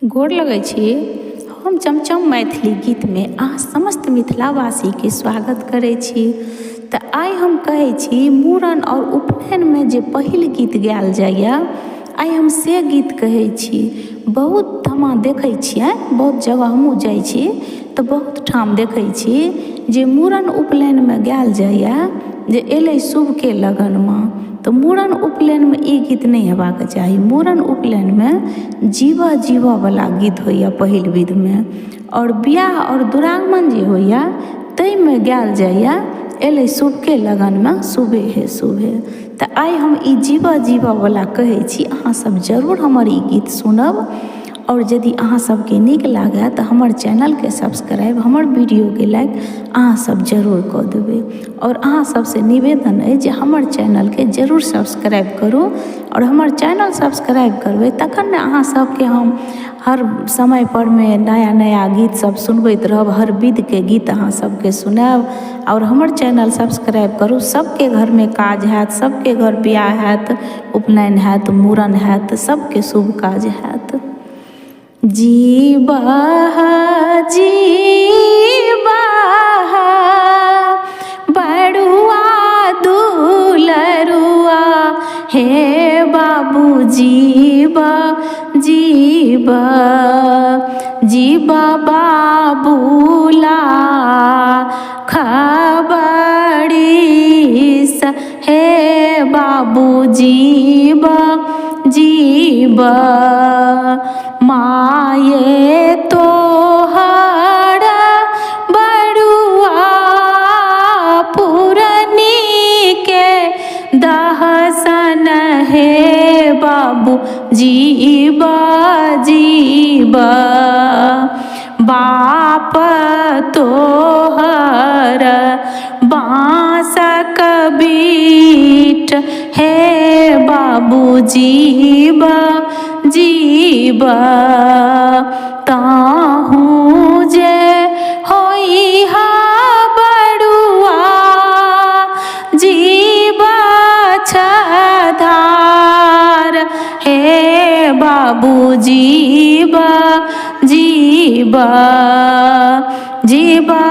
गोर लगै छी। हम चमचम मैथिली गीतमे अहाँ समस्त मिथिलावासीके स्वागत करै छी। तऽ आइ हम कहै छी मूड़न आओर उपनयनमे जे पहिल गीत गायल जाइए, आइ हम से गीत कहै छी। बहुत ठमा देखै छियै, बहुत जगह हमहूँ जाइ छी तऽ बहुत ठाम देखै छी जे मूड़न उपनयनमे गायल जाइए जे एलै शुभके लगनमे। तऽ मूड़न उपनयनमे ई गीत नहि हेबाक चाही। मूड़न उपनयनमे जीबऽ जीबऽवला गीत होइए पहिल विधमे, आओर बियाह आओर दुरागमन जे होइए ताहिमे गायल जाइए एलै शुभके लगनमे शुभे हे शुभे। तऽ आइ हम ई जीबऽ जीबऽवला कहै छी, अहाँसब जरूर हमर ई गीत सुनब, आओर यदि अहाँ सबके नीक लागए तऽ हमर चैनलके सब्सक्राइब, हमर वीडियोके लाइक अहाँसब जरूर कऽ देबै। आओर अहाँ सबसँ निवेदन अछि जे हमर चैनलके जरूर सब्सक्राइब करू, आओर हमर चैनल सब्सक्राइब करबै तखन ने अहाँ सबके हम हर समयपरमे नया नया गीत सब सुनबैत रहब, हर विधके गीत अहाँ सबके सुनायब। आओर हमर चैनल सब्सक्राइब करू। सबके घरमे काज हैत, सबके घर बियाह हैत, उपनयन हैत, मूड़न हैत, सबके शुभ काज हैत। जीबह जीबह बड़ुआ दुलरुआ, हे बाबू जीबह जीबह, जीबह बाबूला खबड़ीस, हे बाबू जीबह जीबह। माये तोहर बड़ुआ पुरनी के दहसन, हे बाबू जीबह जीबह। बाप तोहर बाँसक बीट, हे बाबू जीबह जीबह। ताहू जे होइहा बड़ुआ जीबछ धार, हे बाबू जीबह जीबह। जीबह।